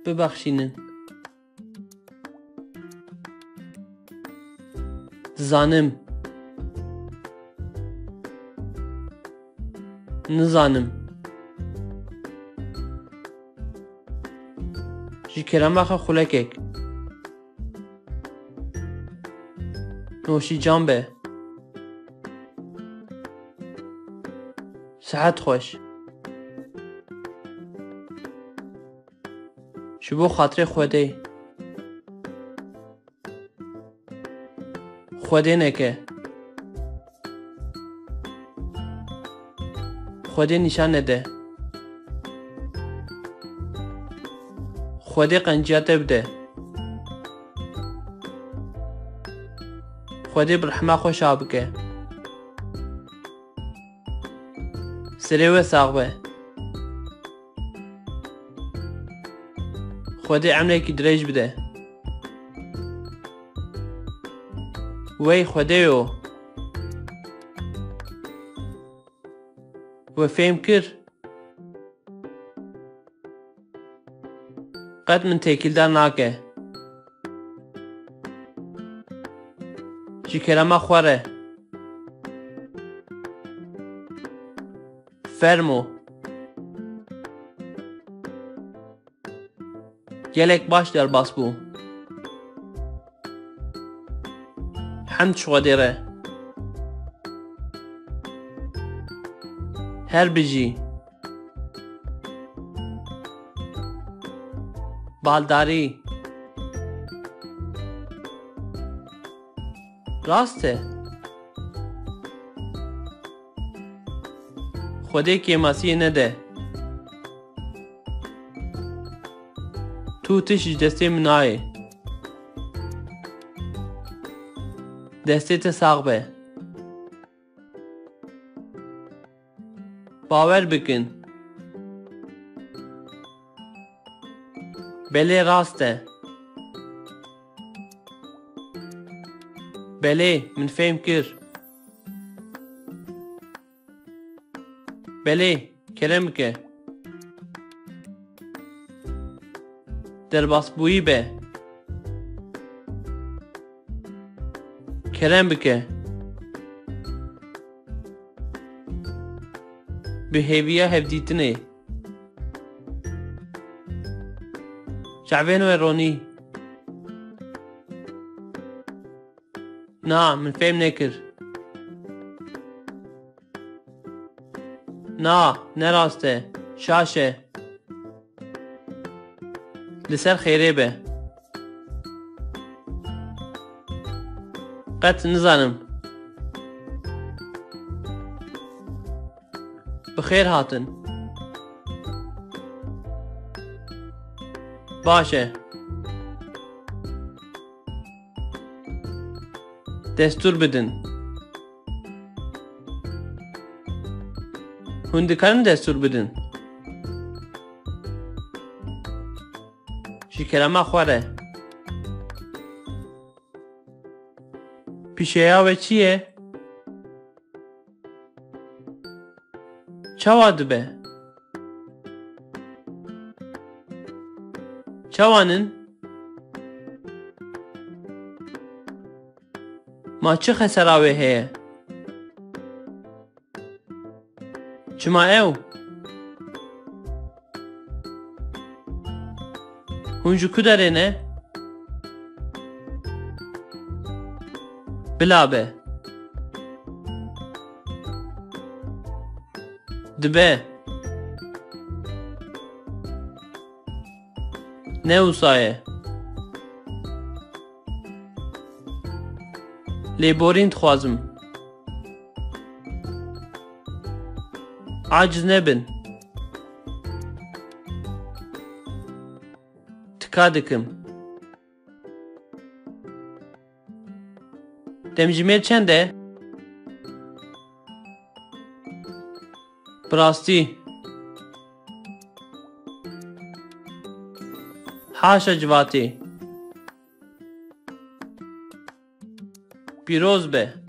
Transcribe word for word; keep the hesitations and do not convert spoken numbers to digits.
Bibexşînin. Dizanim. Nizanim. Ji kerema xwe xulekek. Noşîcan be. Sihet xweş. Ji bo xatirê Xwedê. Xwedê neke. Xwedê nîşan nede. Xwedê qenciya te bide. Xwedê bi rehma xwe şa bike. Serê we sax be. Xwedê emrekî dirêj bide. Wey Xwedê yo. We fêm kir? Qet min têkildar nake. Ji kerema xwe re. Fermo. Gelek baş derbas bû. Hemd ji Xwedê re. Her bijî. Baldarî. Rast e. Xwedê kêmasiyê nede. Tu tişt ji destê min nayê. Destê te sax be. Bawer bikin. Belê, rast e. Belê, min fêm kir. Belê, kerem bike. Derbasbûyî be. Kerem bike. Bi hêviya hevdîtinê. Çavên we ronî. Na, min fêm nekir. Na, ne rast e. Şaş e. Li ser xêrê be. Qet nizanim. Bi xêr hatin. Baş e. Destûr bidin. Hûn dikarin destûr bidin? Ji kerema xwe re. Pîşeya we çi ye? Çawa dibe? Çawa nin? Ma çi xesera wê heye? Çima ew? Hûn ji ku derê ne? Bila be. Dibe. Ne wisa ye. Lêborîn dixwazim. Aciz nebin. Tika dikim. Demjimêr çend e? Bi rastî. Haşa civatê. Pîroz be.